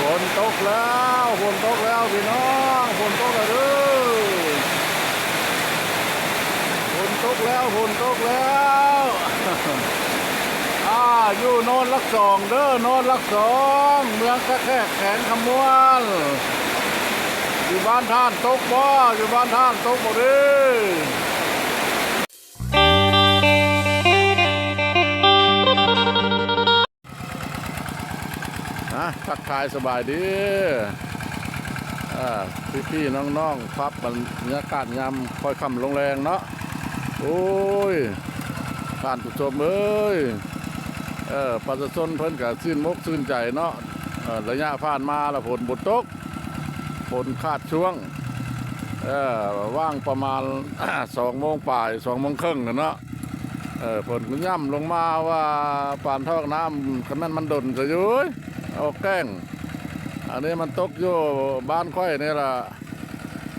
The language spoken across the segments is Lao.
ຝົນຕົກແລ້ວ ຝົນຕົກແລ້ວພີ່ນ້ອງ ຝົນຕົກແລ້ວເດີ ຝົນຕົກແລ້ວ ຝົນຕົກແລ້ວ ອ່າ ຢູ່ໂນນຫຼັກສອງເດີ ໂນນຫຼັກສອງ ເມືອງທ່າແຂກ ແຂວງຄຳມ່ວນ ຢູ່ບ້ານທ່ານຕົກບໍ່? ຢູ່ບ້ານທ່ານຕົກບໍ່ເດີ? ອ່າ ທັກທາຍສະບາຍດີ ເອີ ພີ່ໆ ນ້ອງໆ ປັບບັນຍາກາດຍາມຄ່ອຍຄ່ຳລົງແລງເນາະ ໂອ້ຍ ທ່ານຜູ້ຊົມເອີຍ ເອີ ປະຊາຊົນເພິ່ນກະຊື່ນອົກຊື່ນໃຈເນາະ ເອີ ໄລຍະຜ່ານມາລະຝົນບໍ່ຕົກ ຝົນຂາດຊ່ວງ ເອີ ວ່າງປະມານ ສອງໂມງປາຍ ສອງໂມງເຄິ່ງຫັ້ນເນາະ ເອີ ເພິ່ນກໍຢ້ຳລົງມາວ່າປານທອກນ້ຳ ຄັນແມ່ນມັນດົນຊະຢູ່ ອອກແກ້ງ ອັນນີ້ມັນຕົກຢູ່ບ້ານຂ້ອຍນີ້ລະ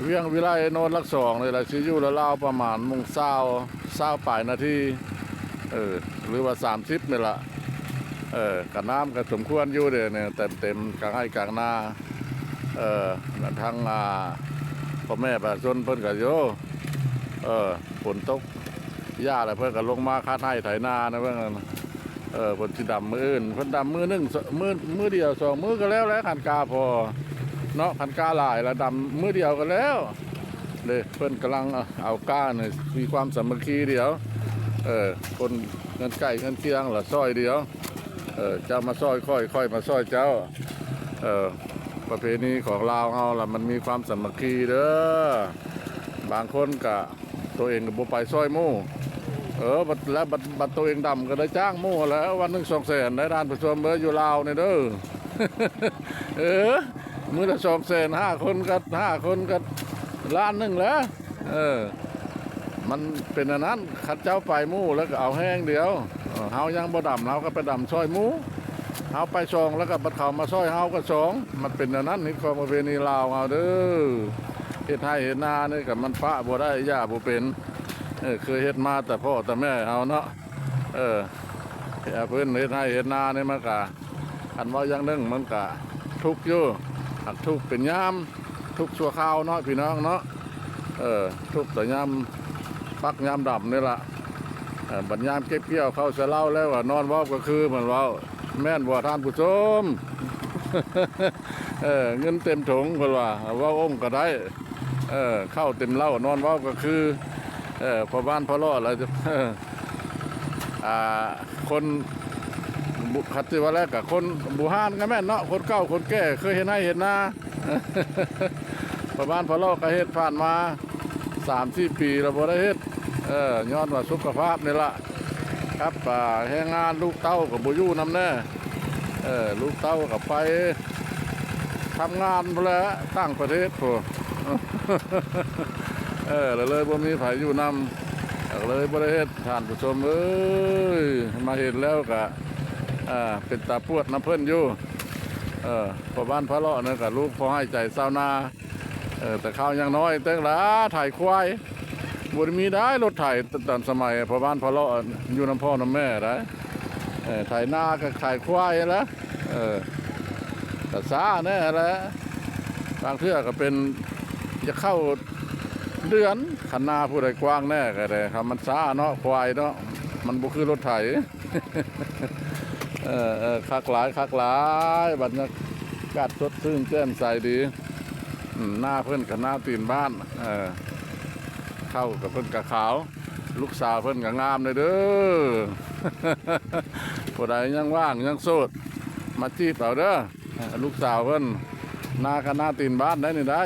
ວຽງວິໄລ ໂນນຫຼັກສອງນີ້ລະ ຊິຢູ່ລາວໆປະມານໂມງຊາວ ຊາວປາຍນາທີ ເອີ ຫຼືວ່າສາມສິບນີ້ລະ ເອີ ກະນ້ຳກະສົມຄວນຢູ່ເດ ເຕັມໆກາງໄຮ່ກາງນາ ເອີ ທາງ ອ່າ ພໍ່ແມ່ປະຊາຊົນເພິ່ນກະຢູ່ ເອີ ຝົນຕົກ ຢ່າແລ້ວເພິ່ນກໍລົງມາຂັດໄຮ່ໄຖນານະເບິ່ງ ເອີ ເພິ່ນຊິດຳມື້ອື່ນ ເພິ່ນດຳມື້ໜຶ່ງ ມື້ ມື້ດຽວສອງມື້ກໍແລ້ວແຫຼະ ຄັນກ້າພໍເນາະ ຄັນກ້າຫຼາຍລະດຳມື້ດຽວກໍແລ້ວເດ້ ເພິ່ນກຳລັງເອົາກ້ານີ້ ມີຄວາມສາມັກຄີດຽວ ເອີ ຄົນເຮືອນໃກ້ເຮືອນຄຽງລະຊ່ອຍດຽວ ເອີ ເຈົ້າມາຊ່ອຍຂ້ອຍ ຂ້ອຍມາຊ່ອຍເຈົ້າ ເອີ ປະເພນີຂອງລາວເຮົາລະມັນມີຄວາມສາມັກຄີເດີ ບາງຄົນກະ ໂຕເອງກໍບໍ່ໄປຊ່ອຍໝູ່ ເອີ ບັດ ແລ້ວບັດ ບັດໂຕເອງດຳກໍໄດ້ຈ້າງໝູ່ແລ້ວ ວັນໜຶ່ງສອງແສນໄດ໋ ທ່ານຜູ້ຊົມເອີຍ ຢູ່ລາວນີ້ເດີ ເອີ ມື້ລະສອງແສນ ຫ້າຄົນກໍ ຫ້າຄົນກໍລ້ານໜຶ່ງແລ້ວ ເອີ ມັນເປັນອັນນັ້ນ ຄັນເຈົ້າໄປໝູ່ແລ້ວກໍເອົາແຮງດຽວ ເຮົາຍັງບໍ່ດຳ ເຮົາກໍໄປດຳຊ່ອຍໝູ່ ເຮົາໄປສອງແລ້ວກໍບັດເຂົາມາຊ່ອຍເຮົາກໍສອງ ມັນເປັນແນວນັ້ນ ຮີດຄອງປະເພນີລາວເຮົາເດີ ເຮັດໄຮ່ເຮັດນານີ້ກໍມັນປະບໍ່ໄດ້ ຢ່າບໍ່ເປັນ ເອີ ເຄີຍເຮັດມາແຕ່ພໍ່ແຕ່ແມ່ເຮົາເນາະ ເອີ ເພິ່ນເຮັດໄຮ່ເຮັດນານີ້ມັນກະ ຄັນເວົ້າຢ່າງໜຶ່ງມັນກະທຸກຢູ່ ຫາກທຸກເປັນຍາມ ທຸກຊົ່ວຄາວເນາະ ພີ່ນ້ອງເນາະ ເອີ ທຸກແຕ່ຍາມປັກຍາມດຳນີ້ລະ ເອີ ບັດຍາມເກັບກ່ຽວເຂົ້າໃສ່ເລົ້າແລ້ວ ນອນເວົ້າກະຄື ເພິ່ນເວົ້າ ແມ່ນບໍ່ທ່ານຜູ້ຊົມ? ເອີ ເງິນເຕັມຖົງ ເພິ່ນວ່າ ເວົ້າອົ່ງກະໄດ້ ເອີ ເຂົ້າເຕັມເລົ້າ ນອນເວົ້າກະຄື ເອີ ພໍ່ບ້ານພໍ່ເລາະລະ ເອີ ອ່າ ຄົນ ບໍ່ ຄັນຊິວ່າແລ້ວກະຄົນບູຮານກະແມ່ນເນາະ ຄົນເກົ່າຄົນແກ່ເຄີຍເຮັດໄຮ່ເຮັດນາ ພໍ່ບ້ານພໍ່ເລາະກະເຮັດຜ່ານມາສາມສີ່ປີລະບໍ່ໄດ້ເຮັດ ເອີ ຍ້ອນວ່າສຸຂະພາບນີ້ລະ ກັບ ອ່າ ແຮງງານ ລູກເຕົ້າກໍບໍ່ຢູ່ນຳແນ່ ເອີ ລູກເຕົ້າກໍໄປທຳງານພຸ້ນແຫຼະ ຕ່າງປະເທດພຸ້ນ ເອີ ລະເລີຍບໍ່ມີໃຜຢູ່ນຳ ກໍເລີຍບໍ່ໄດ້ເຮັດ ທ່ານຜູ້ຊົມເອີຍ ມາເຫັນແລ້ວກະ ເປັນຕາປວດນຳເພິ່ນຢູ່ ເອີ ພໍ່ບ້ານພາເລາະນັ້ນກະລູກພໍໃຫ້ໃຈຊາວນາ ເອີ ແຕ່ຄາວຍັງນ້ອຍເຕີກລະ ໄຖຄວາຍ ບໍ່ໄດ້ມີໄດ໋ລົດໄຖຕອນສະໄໝພໍ່ບ້ານພາເລາະ ຢູ່ນຳພໍ່ນຳແມ່ໄດ໋ ເອີ ໄຖນາກະໄຖຄວາຍຫັ້ນແຫຼະ ເອີ ກະຊ້າແດ່ຫັ້ນແຫຼະ ບາງເທື່ອກະເປັນ ຢາກເຂົ້າເດືອນ ຄັນນາຜູ້ໃດກວ້າງແດ່ກະໄດ້ ຄັນມັນຊ້າເນາະ ຄວາຍເນາະ ມັນບໍ່ຄືລົດໄຖ ເອີ ເອີ ຄັກຫຼາຍ ຄັກຫຼາຍ ບັນຍາກາດສົດຊື່ນແຈ່ມໃສດີ ອືມ ນາເພິ່ນກະນາຕີນບ້ານ ເອີ ເຂົ້າກະເພິ່ນກະຂາວ ລູກສາວເພິ່ນກະງາມເດີ ຜູ້ໃດຍັງວ່າງຍັງໂສດ ມາຈີບເອົາເດີ ລູກສາວເພິ່ນ ນາກະນາຕີນບ້ານໄດ໋ນີ້ໄດ໋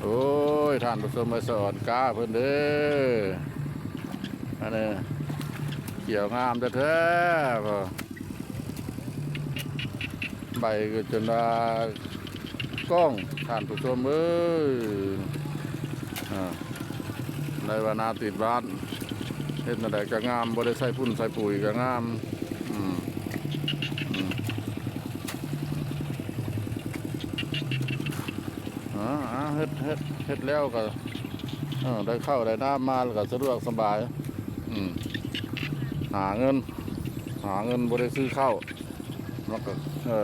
ໂອ້ຍ ທ່ານຜູ້ຊົມເອີຍ ສະອອນກ້າເພິ່ນເດີ ອັນນີ້ຂຽວງາມແທ້ໆ ໃບກໍຈົນວ່າກ້ອງ ທ່ານຜູ້ຊົມເອີຍ ອ່າ ໄດ້ວ່ານາຕີນບ້ານ ເຮັດແນວໃດກະງາມ ບໍ່ໄດ້ໃສ່ຝຸ່ນໃສ່ປຸຍກະງາມ ອືມ ອືມ ອ່າ ເຮັດ ເຮັດ ເຮັດແລ້ວກະ ເອີ ໄດ້ເຂົ້າໄດ້ນ້ຳມາແລ້ວກະສະດວກສະບາຍ ອືມ ຫາເງິນ ຫາເງິນບໍ່ໄດ້ຊື້ເຂົ້າ ມັນກໍ ເອີ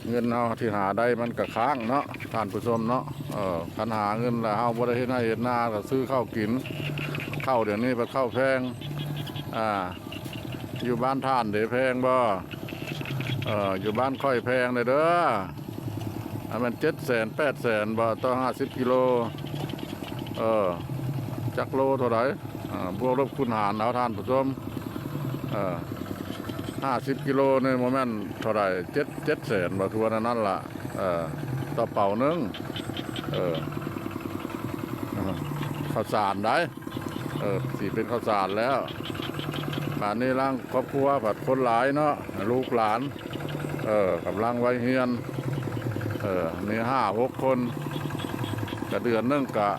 ເງິນເຮົາທີ່ຫາໄດ້ມັນກໍຄ້າງເນາະ ທ່ານຜູ້ຊົມເນາະ. ເອີ ຄັນຫາເງິນແລ້ວເຮົາບໍ່ໄດ້ເຮັດໄຮ່ເຮັດນາ ກໍຊື້ເຂົ້າກິນ ເຂົ້າດຽວນີ້ບັດເຂົ້າແພງ. ອ່າ ຢູ່ບ້ານທ່ານເດ ແພງບໍ່? ເອີ ຢູ່ບ້ານຂ້ອຍແພງເດີ ອັນແມ່ນເຈັດແສນ ແປດແສນບໍ່ ຕໍ່ຫ້າສິບກິໂລ. ເອີ ຈັກໂລເທົ່າໃດ? ອ່າ ບວກລົບຄູນຫານເອົາ ທ່ານຜູ້ຊົມ. ເອີ ຫ້າສິບກິໂລນີ້ບໍ່ແມ່ນເທົ່າໃດ ເຈັດ ເຈັດແສນບໍ່ ຄືວ່າແນວນັ້ນລະ. ເອີ ຕໍ່ເປົາໜຶ່ງ ເອີ ເອີ ເຂົ້າສານໃດ໋ ເອີ ຊິເປັນເຂົ້າສານແລ້ວ. ບາດນີ້ລາງຄອບຄົວພັດຄົນຫຼາຍເນາະ ລູກຫຼານ ເອີ ກຳລັງໄວຮຽນ ເອີ ມີຫ້າຫົກຄົນ ກະເດືອນໜຶ່ງກະ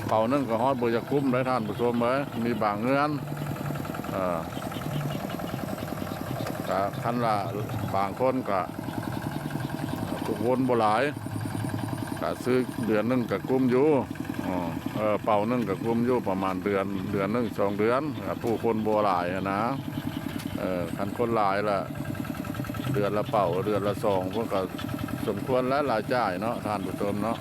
ເປົາໜຶ່ງກະຮອດບໍ່ຢາກກຸ້ມໄດ໋ ທ່ານຜູ້ຊົມເອີຍ ມີບາງເຮືອນ. ເອີ ກະຄັນລະບາງຄົນກະ ວ- ວົນບໍ່ຫຼາຍ ກະຊື້ເດືອນໜຶ່ງກະກຸ້ມຢູ່. ເອີ ເປົາໜຶ່ງກະກຸ້ມຢູ່ປະມານເດືອນ ເດືອນໜຶ່ງສອງເດືອນ ກະຜູ້ຄົນບໍ່ຫຼາຍຫັ້ນນາ. ເອີ ຄັນຄົນຫຼາຍລະ ເດືອນລະເປົາ ເດືອນລະສອງ ເພິ່ນກໍສົມຄວນແລ້ວລາຍຈ່າຍເນາະ ທ່ານຜູ້ຊົມເນາະ.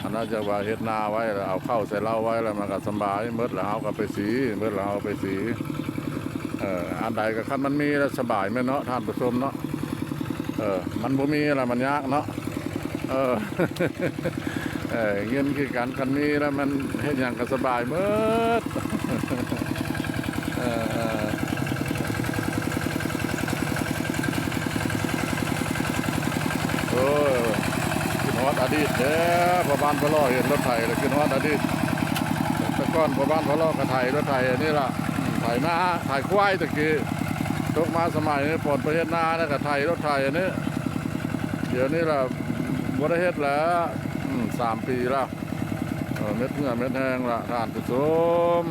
ອັນນັ້ນຈະວ່າເຮັດນາໄວ້ລະເອົາເຂົ້າໃສ່ເລົ້າໄວ້ລະ ມັນກໍສະບາຍ ໝົດລະເຮົາກໍໄປສີ ໝົດລະເຮົາໄປສີ. ເອີ ອັນໃດກໍຄັນມັນມີລະສະບາຍແມ່ນເນາະ ທ່ານຜູ້ຊົມເນາະ. ເອີ ມັນບໍ່ມີລະມັນຍາກເນາະ. ເອີ ເອີ ເງິນຄືກັນ ຄັນມີແລ້ວມັນເຮັດຫຍັງກໍສະບາຍໝົດ. ເອີ ເອີ ໂອ້ຍ ຄິດຮອດອະດີດເດ້ ພໍ່ບ້ານພໍ່ຫຼໍ່ເຫັນລົດໄຖແລ້ວຄິດຮອດອະດີດ. ແຕ່ກ່ອນພໍ່ບ້ານພໍ່ຫຼໍ່ກໍໄຖລົດໄຖອັນນີ້ລະ ອືມ ໄຖນາ ໄຖຄວາຍແຕ່ກີ້ ຕົກມາສະໄໝນີ້ ປອນໄປເຮັດນາແລ້ວກໍໄຖລົດໄຖອັນນີ້. ດຽວນີ້ລະບໍ່ໄດ້ເຮັດແລ້ວ ອືມ ສາມປີລະ. ເອີ ເມັດເຫື່ອເມັດແຮງລະທ່ານຜູ້ຊົມ.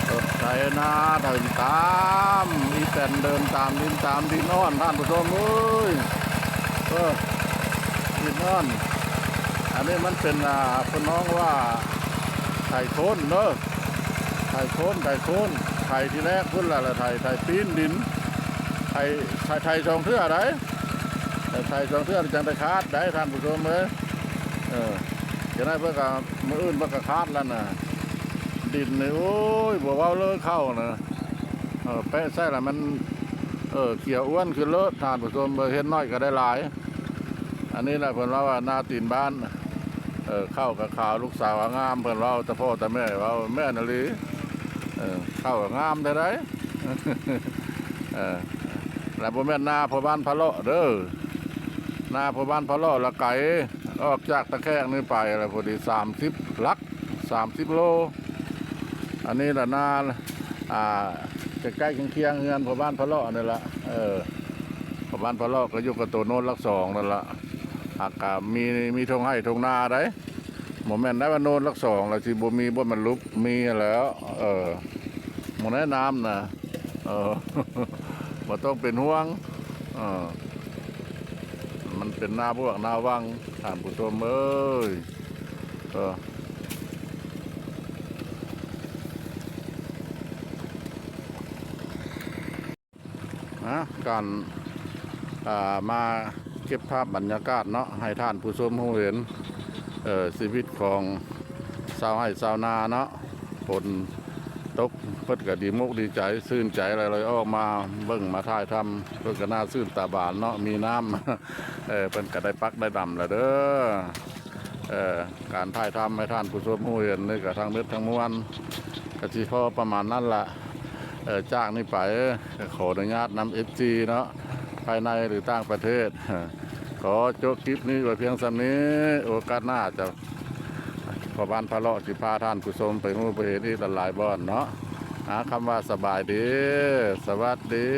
ລົດໄຖນາເດີນຕາມ ອີແຕນເດີນຕາມດິນ ຕາມດິນອ່ອນ ທ່ານຜູ້ຊົມເອີຍ. ເອີ ດິນອ່ອນ ອັນນີ້ມັນເປັນ ອ່າ ເພິ່ນຮ້ອງວ່າໄຖໂຄນເດີ ໄຖໂຄນ ໄຖໂຄນ ໄຖທີແລກພຸ້ນລະ ລະໄຖ ໄຖປີ້ນດິນ ໄຖ ໄຖ ໄຖສອງເທື່ອໃດ໋ ໄຖສອງເທື່ອຈັ່ງໄດ້ຄາດໄດ໋ ທ່ານຜູ້ຊົມເອີຍ. ເອີ ຈັ່ງໃດເພິ່ນກໍ ມື້ອື່ນເພິ່ນກໍຄາດແລ້ວນະ ດິນນີ້ ໂອ້ຍ ບໍ່ເວົ້າເລີຍ ເຂົ້ານະ ເອີ ແປະໃສ່ລະມັນ ເອີ ຂຽວອ້ວນຂຶ້ນໂລດ ທ່ານຜູ້ຊົມເອີຍ ເຮັດໜ້ອຍກໍໄດ້ຫຼາຍ. ອັນນີ້ລະເພິ່ນເວົ້າວ່ານາຕີນບ້ານ ເອີ ເຂົ້າກໍຂາວ ລູກສາວກໍງາມ ເພິ່ນເວົ້າ ແຕ່ພໍ່ແຕ່ແມ່ເວົ້າ ແມ່ນອີ່ຫຼີ. ເອີ ເຂົ້າກໍງາມແທ້ໃດ໋. ເອີ ລະບໍ່ແມ່ນນາພໍ່ບ້ານພະເລາະເດີ ນາພໍ່ບ້ານພະເລາະລະໄກ ອອກຈາກຕາແຂກນີ້ໄປລະພໍດີສາມສິບຫຼັກ ສາມສິບໂລ. ອັນນີ້ລະນາ ອ່າ ໃກ້ໆຄຽງໆເຮືອນພໍ່ບ້ານພະເລາະນີ້ລະ. ເອີ ພໍ່ບ້ານພະເລາະກໍຢູ່ກັບໂຕໂນນຫຼັກສອງນັ້ນລະ ຫາກກະມີ ມີທົ່ງໄຮ່ທົ່ງນາໃດ໋ ບໍ່ແມ່ນໄດ້ວ່າໂນນຫຼັກສອງລະຊິບໍ່ມີ ບໍ່ແມ່ນຫຼຸບ ມີຫັ້ນແຫຼ້ວ. ເອີ ໝູ່ແນະນ້ຳນະ ເອີ ບໍ່ຕ້ອງເປັນຫ່ວງ ເອີ ມັນເປັນນາບວກນາວັງ ທ່ານຜູ້ຊົມເອີຍ. ເອີ ນະ ການ ອ່າ ມາເກັບພາບບັນຍາກາດເນາະ ໃຫ້ທ່ານຜູ້ຊົມຮູ້ເຫັນ ເອີ ຊີວິດຂອງຊາວໄຮ່ຊາວນາເນາະ. ຝົນຕົກເພິ່ນກໍດີມົກດີໃຈ ຊື່ນໃຈ ລະເລີຍອອກມາເບິ່ງມາຖ່າຍທຳ ເພິ່ນກໍໜ້າຊື່ນຕາບານເນາະ ມີນ້ຳ ເອີ ເພິ່ນກໍໄດ້ປັກໄດ້ດຳລະເດີ. ເອີ ການຖ່າຍທຳໃຫ້ທ່ານຜູ້ຊົມຮູ້ເຫັນນີ້ກໍທັງໝົດທັງມວນ ກໍຊິພໍປະມານນັ້ນລະ. ເອີ ຈາກນີ້ໄປກໍຂໍອະນຸຍາດນຳເອັຟຊີເນາະ ພາຍໃນ ຫຼື ຕ່າງປະເທດ ຂໍຈົບຄລິບນີ້ໄວ້ພຽງສ່ຳນີ້. ໂອກາດໜ້າຈະ ພໍ່ບ້ານພະເລາະຊິພາທ່ານຜູ້ຊົມໄປຮູ້ໄປເຫັນອີກຫຼາຍໆບ່ອນເນາະ. ອາ ຄຳວ່າສະບາຍດີ ສະຫວັດດີ.